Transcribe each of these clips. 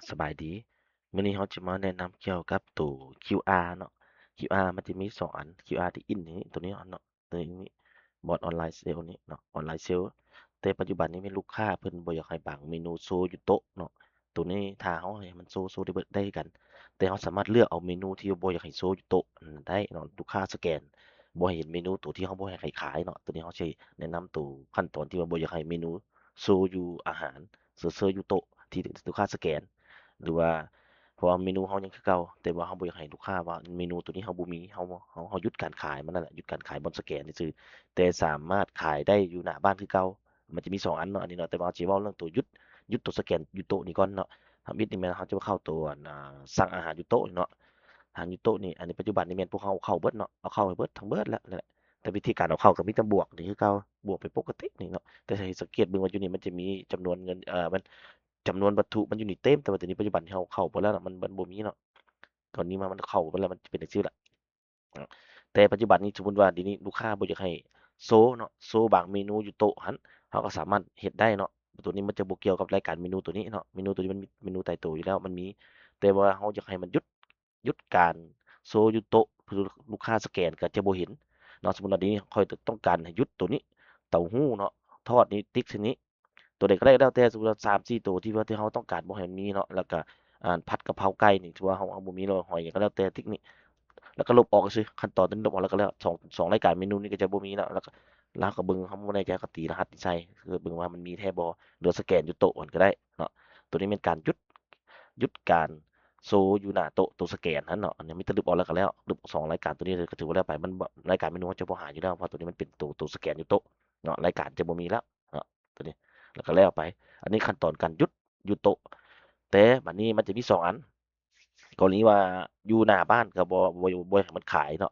ສະບາຍດີ ມື້ນີ້ເຮົາຈະມາແນະນຳກ່ຽວກັບໂຕ ຄິວອາ ເນາະ ຄິວອາ ມັນຈະມີສອງອັນ ຄິວອາ ທີ່ອິນນີ້ ໂຕນີ້ເນາະ ໂຕນີ້ Bot Online Sale ນີ້ເນາະ Online Sale ແຕ່ປັດຈຸບັນນີ້ແມ່ນລູກຄ້າເພິ່ນບໍ່ຢາກໃຫ້ບາງເມນູໂຊຢູ່ໂຕະເນາະ ໂຕນີ້ຖ້າເຮົາໃຫ້ມັນໂຊ ໂຊໄດ້ເບິດ ໄດ້ຄືກັນ ແຕ່ເຮົາສາມາດເລືອກເອົາເມນູທີ່ບໍ່ຢາກໃຫ້ໂຊຢູ່ໂຕະໄດ້ເນາະ ລູກຄ້າສະແກນ ບໍ່ໃຫ້ເຫັນເມນູໂຕທີ່ເຮົາບໍ່ຢາກໃຫ້ຂາຍເນາະ ໂຕນີ້ເຮົາຊິແນະນຳໂຕຂັ້ນຕອນທີ່ວ່າບໍ່ຢາກໃຫ້ເມນູໂຊຢູ່ອາຫານ ໂຊ ໂຊຢູ່ໂຕະທີ່ລູກຄ້າສະແກນ ຫຼືວ່າ ເພາະວ່າເມນູເຮົາຍັງຄືເກົ່າ ແຕ່ວ່າເຮົາບໍ່ຢາກໃຫ້ລູກຄ້າວ່າເມນູໂຕນີ້ເຮົາບໍ່ມີ ເຮົາ ເຮົາ ເຮົາຢຸດການຂາຍມັນນັ້ນແຫຼະ ຢຸດການຂາຍບ່ອນສະແກນຊື່ໆ ແຕ່ສາມາດຂາຍໄດ້ຢູ່ໜ້າບ້ານຄືເກົ່າ ມັນຈະມີສອງອັນເນາະ ອັນນີ້ເນາະ ແຕ່ວ່າເຮົາຊິເວົ້າເລື່ອງໂຕຢຸດ ຢຸດໂຕສະແກນຢູ່ໂຕະນີ້ກ່ອນເນາະ ທຳອິດນີ້ແມ່ນເຮົາຈະເຂົ້າໂຕ ອັນ ອ່າ ສັ່ງອາຫານຢູ່ໂຕະນີ້ເນາະ ອາຫານຢູ່ໂຕະນີ້ ອັນນີ້ປັດຈຸບັນນີ້ແມ່ນພວກເຮົາເອົາເຂົ້າເບິດເນາະ ເອົາເຂົ້າໃຫ້ເບິດ ທັງເບິດແລ້ວນັ້ນແຫຼະ ແຕ່ວິທີການເອົາເຂົ້າກໍມີແຕ່ບວກນີ້ຄືເກົ່າ ບວກໄປປົກກະຕິນີ້ເນາະ ແຕ່ໃຫ້ສັງເກດເບິ່ງວ່າຢູ່ນີ້ມັນຈະມີຈຳນວນເງິນ ເອີ ມັນ ຈຳນວນວັດຖຸມັນຢູ່ນີ້ເຕັມ ແຕ່ວ່າດຽວນີ້ປັດຈຸບັນເຮົາເຂົ້າໄປແລ້ວນະ ມັນ ມັນບໍ່ມີເນາະ ຕອນນີ້ມາມັນເຂົ້າໄປແລ້ວ ມັນຈະເປັນຈັ່ງຊີ້ລະ ແຕ່ປັດຈຸບັນນີ້ສົມມຸດວ່າດຽວນີ້ລູກຄ້າບໍ່ຢາກໃຫ້ໂຊເນາະ ໂຊບາງເມນູຢູ່ໂຕະຫັ້ນ ເຮົາກໍສາມາດເຮັດໄດ້ເນາະ ໂຕນີ້ມັນຈະບໍ່ກ່ຽວກັບລາຍການເມນູໂຕນີ້ເນາະ ເມນູໂຕນີ້ມັນມີເມນູຕາຍໂຕຢູ່ແລ້ວ ມັນມີ ແຕ່ວ່າເຮົາຢາກໃຫ້ມັນຢຸດ ຢຸດການໂຊຢູ່ໂຕະ ເພື່ອລູກຄ້າສະແກນກໍຈະບໍ່ເຫັນເນາະ ສົມມຸດວ່າດຽວນີ້ຂ້ອຍຕ້ອງການໃຫ້ຢຸດໂຕນີ້ ເຕົ້າຫູ້ເນາະ ທອດນີ້ ຕິກໃສ່ນີ້ ໂຕໃດກໍໄດ້ ແລ້ວແຕ່ ສົມມຸດວ່າສາມສີ່ໂຕທີ່ວ່າ ທີ່ເຮົາຕ້ອງການບໍ່ໃຫ້ມັນມີເນາະ ແລ້ວກໍ ອ່າ ຜັດກະເພົາໄກ່ນີ້ ຖືວ່າເຮົາ ເຮົາບໍ່ມີແລ້ວ ຫອຍຫຍັງກໍແລ້ວແຕ່ ຕິກນີ້ ແລ້ວກໍລົບອອກຊື່ໆ ຂັ້ນຕອນຕົວນີ້ລົບອອກແລ້ວກໍແລ້ວ ສອງ ສອງລາຍການເມນູນີ້ກໍຈະບໍ່ມີແລ້ວ ແລ້ວກໍ ແລ້ວເຮົາກໍເບິ່ງ ເຮົາບໍ່ແນ່ໃຈ ເຮົາກໍຕີລະຫັດນີ້ໃສ່ ເບິ່ງວ່າມັນມີແທ້ບໍ່ ຫຼືວ່າສະແກນຢູ່ໂຕະຫັ້ນກໍໄດ້ເນາະ ໂຕນີ້ແມ່ນການຢຸດ ຢຸດການໂຊຢູ່ໜ້າໂຕະ ໂຕສະແກນຫັ້ນເນາະ ອັນນີ້ມີແຕ່ລົບອອກແລ້ວກໍແລ້ວ ລົບສອງລາຍການໂຕນີ້ເລີຍ ກໍຖືວ່າແລ້ວໄປ ມັນບໍ່ ລາຍການເມນູເຮົາຈະບໍ່ຫາຢູ່ແລ້ວ ເພາະໂຕນີ້ມັນເປັນໂຕ ໂຕສະແກນຢູ່ໂຕະເນາະ ລາຍການຈະບໍ່ມີແລ້ວ ເນາະ ໂຕນີ້ ແລ້ວກໍແລ້ວໄປ ອັນນີ້ຂັ້ນຕອນການຢຸດຢູ່ໂຕະ ແຕ່ບັດນີ້ມັນຈະມີສອງອັນ ກໍລະນີວ່າຢູ່ໜ້າບ້ານກໍບໍ່ ບໍ່ ບໍ່ໃຫ້ມັນຂາຍເນາະ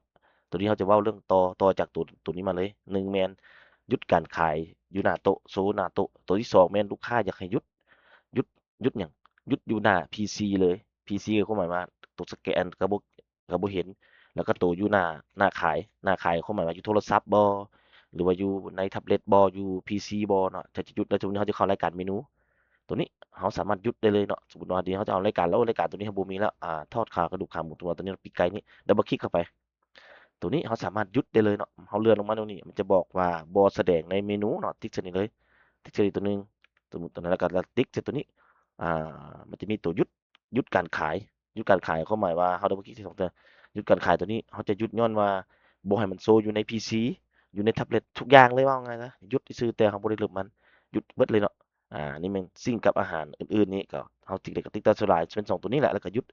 ໂຕນີ້ເຮົາຈະເວົ້າເລື່ອງຕໍ່ ຕໍ່ຈາກໂຕ ໂຕນີ້ມາເລີຍ ໜຶ່ງແມ່ນຢຸດການຂາຍຢູ່ໜ້າໂຕະ ໂຊໜ້າໂຕະ ໂຕທີສອງແມ່ນລູກຄ້າຢາກໃຫ້ຢຸດ ຢຸດ ຢຸດຫຍັງ ຢຸດຢູ່ໜ້າພີຊີເລີຍ ພີຊີກໍຄວາມໝາຍວ່າໂຕສະແກນກໍບໍ່ ກໍບໍ່ເຫັນ ແລ້ວກໍໂຕຢູ່ໜ້າ ໜ້າຂາຍ ໜ້າຂາຍຄວາມໝາຍວ່າຢູ່ໂທລະສັບບໍ ຫຼືວ່າຢູ່ໃນແທັບເລັດບໍ ຢູ່ພີຊີບໍເນາະ ຖ້າຈະຢຸດແລ້ວ ສົມມຸດເຮົາຈະເຂົ້າລາຍການເມນູ ໂຕນີ້ເຮົາສາມາດຢຸດໄດ້ເລີຍເນາະ ສົມມຸດວ່າດຽວເຮົາຈະເອົາລາຍການແລ້ວ ລາຍການໂຕນີ້ເຮົາບໍ່ມີແລ້ວ ອ່າ ທອດຂາກະດູກຂາໝູ ຕົວໂຕນີ້ເຮົາປີກໄກ່ນີ້ ດັບເບິນຄລິກເຂົ້າໄປ ໂຕນີ້ເຮົາສາມາດຢຸດໄດ້ເລີຍເນາະ ເຮົາເລື່ອນລົງມາໂຕນີ້ ມັນຈະບອກວ່າບໍ່ສະແດງໃນເມນູເນາະ ຕິກໃສ່ນີ້ເລີຍ ຕິກໃສ່ໂຕໜຶ່ງ ສົມມຸດໂຕນັ້ນ ແລ້ວກໍຕິກໃສ່ໂຕນີ້ ອ່າ ມັນຈະມີໂຕຢຸດ ຢຸດການຂາຍ ຢຸດການຂາຍ ຄວາມໝາຍວ່າເຮົາໄດ້ບໍ່ຄິດສອງເທື່ອ ຢຸດການຂາຍໂຕນີ້ ເຮົາຈະຢຸດຍ້ອນວ່າບໍ່ໃຫ້ມັນໂຊຢູ່ໃນພີຊີ ຢູ່ໃນແທັບເລັດ ທຸກຢ່າງເລີຍ ເວົ້າງ່າຍຊະ ຢຸດຊື່ໆ ແຕ່ເຮົາບໍ່ໄດ້ລົບມັນ ຢຸດເບິດເລີຍເນາະ ອາ ນີ້ແມ່ນຊິງກັບອາຫານອື່ນໆ ນີ້ກໍເຮົາຕິກໄດ້ກໍຕິກຕາມສະບາຍ ເປັນສອງໂຕນີ້ແຫຼະ ແລ້ວກໍຢຸດ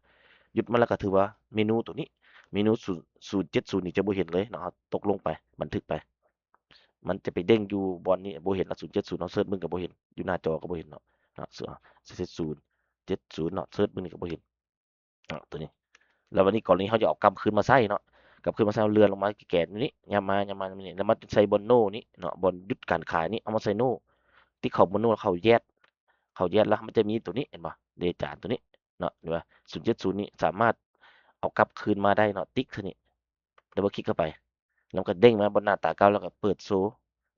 ຢຸດມັນ ແລ້ວກໍຖືວ່າເມນູໂຕນີ້ ເມນູສູນ ສູນເຈັດສູນນີ້ຈະບໍ່ເຫັນເລີຍເນາະ ເຮົາຕົກລົງໄປ ບັນທຶກໄປ ມັນຈະໄປເດ້ງຢູ່ບ່ອນນີ້ ບໍ່ເຫັນລະ ສູນເຈັດສູນ ເຮົາເສີດເບິ່ງກໍບໍ່ເຫັນ ຢູ່ໜ້າຈໍກໍບໍ່ເຫັນເນາະ ເນາະ ເສີດສູນເຈັດສູນເນາະ ເສີດເບິ່ງນີ້ກໍບໍ່ເຫັນ ເນາະ ໂຕນີ້ ແລ້ວບັດນີ້ກໍລະນີເຮົາຈະເອົາກັບຄືນມາໃຊ້ເນາະ ກັບຄືນມາໃຊ້ ເຮົາເລື່ອນລົງມາແກນນີ້ ຫຍັບມາ ຫຍັບມານີ້ ແລ້ວມາໃສ່ບ່ອນໂນນີ້ເນາະ ບ່ອນຢຸດການຂາຍນີ້ ເອົາມາໃສ່ໂນ ຕິກເຂົ້າບ່ອນໂນ ເຂົ້າແຢດ ເຂົ້າແຢດ ແລ້ວມັນຈະມີໂຕນີ້ ເຫັນບໍ່ ເດຈານໂຕນີ້ເນາະ ເຫັນບໍ່ ສູນເຈັດສູນນີ້ ສາມາດເອົາກັບຄືນມາໄດ້ເນາະ ຕິກເທົ່ານີ້ ດັບເບິນຄລິກເຂົ້າໄປ ແລ້ວມັນກໍເດ້ງມາບ່ອນໜ້າຕາເກົ່າ ແລ້ວກໍເປີດໂຊ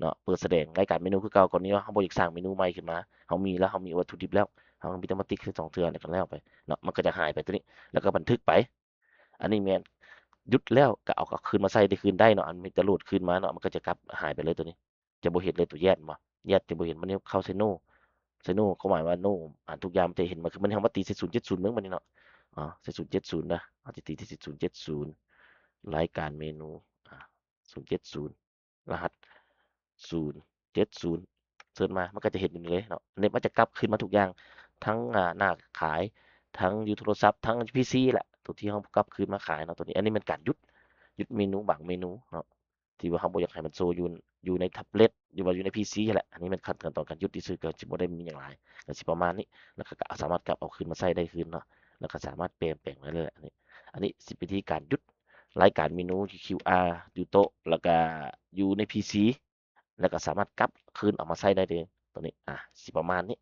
ເນາະ ເປີດສະແດງລາຍການເມນູຄືເກົ່າ ກໍລະນີວ່າເຮົາບໍ່ຢາກສ້າງເມນູໃໝ່ຂຶ້ນມາ ເຮົາມີແລ້ວ ເຮົາມີວັດຖຸດິບແລ້ວ ເຮົາມີແຕ່ມາຕິກຄືສອງເທື່ອ ແລ້ວກໍແລ້ວໄປເນາະ ມັນກໍຈະຫາຍໄປໂຕນີ້ ແລ້ວກໍບັນທຶກໄປ ອັນນີ້ແມ່ນຢຸດແລ້ວກໍເອົາກັບຄືນມາໃຊ້ໄດ້ຄືນໄດ້ເນາະ ອັນມີແຕ່ໂຫຼດຄືນມາເນາະ ມັນກໍຈະກັບຫາຍໄປເລີຍໂຕນີ້ ຈະບໍ່ເຫັນເລີຍໂຕແຢດ ເຫັນບໍ່ ແຢດຈະບໍ່ເຫັນ ມັນເຂົ້າໃສ່ໂນ ໃສ່ໂນ ຄວາມໝາຍວ່າໂນ ອັນທຸກຢ່າງມັນຈະເຫັນ ມັນຄືມັນເຮົາມາຕີໃສ່ສູນເຈັດສູນເບິ່ງບັດນີ້ເນາະ ເອົາໃສ່ສູນເຈັດສູນນະ ເຮົາຈະຕີທີ່ສູນເຈັດສູນ ລາຍການເມນູ ອາ ສູນເຈັດສູນ ລະຫັດສູນເຈັດສູນ ເສີດມາ ມັນກໍຈະເຫັນຢູ່ນີ້ເລີຍເນາະ ເນັດມັນຈະກັບຄືນມາທຸກຢ່າງ ທັງ ອາ ໜ້າຂາຍ ທັງຢູ່ໂທລະສັບ ທັງຢູ່ພີຊີແຫຼະ ໂຕທີ່ເຮົາກັບຄືນມາຂາຍເນາະ ໂຕນີ້ ອັນນີ້ແມ່ນການຢຸດ ຢຸດເມນູບາງເມນູເນາະ ທີ່ວ່າເຮົາບໍ່ຢາກໃຫ້ມັນໂຊຢູ່ ຢູ່ໃນແທັບເລັດ ຫຼືວ່າຢູ່ໃນພີຊີຫັ້ນແຫຼະ ອັນນີ້ແມ່ນຂັ້ນຕອນການຢຸດຊື່ໆ ກໍຊິບໍ່ໄດ້ມີຫຍັງຫຼາຍ ກໍຊິປະມານນີ້ ແລ້ວກໍສາມາດກັບເອົາຄືນມາໃຊ້ໄດ້ຄືນເນາະ ແລ້ວກໍສາມາດແປງ ແປງໄດ້ເລີຍ ອັນນີ້ ອັນນີ້ຊິເປັນວິທີການຢຸດລາຍການເມນູ ຢູ່ຄິວອາ ຢູ່ໂຕະ ແລ້ວກໍຢູ່ໃນພີຊີ ແລ້ວກໍສາມາດກັບຄືນເອົາມາໃຊ້ໄດ້ເລີຍ ໂຕນີ້ ອາ ຊິປະມານນີ້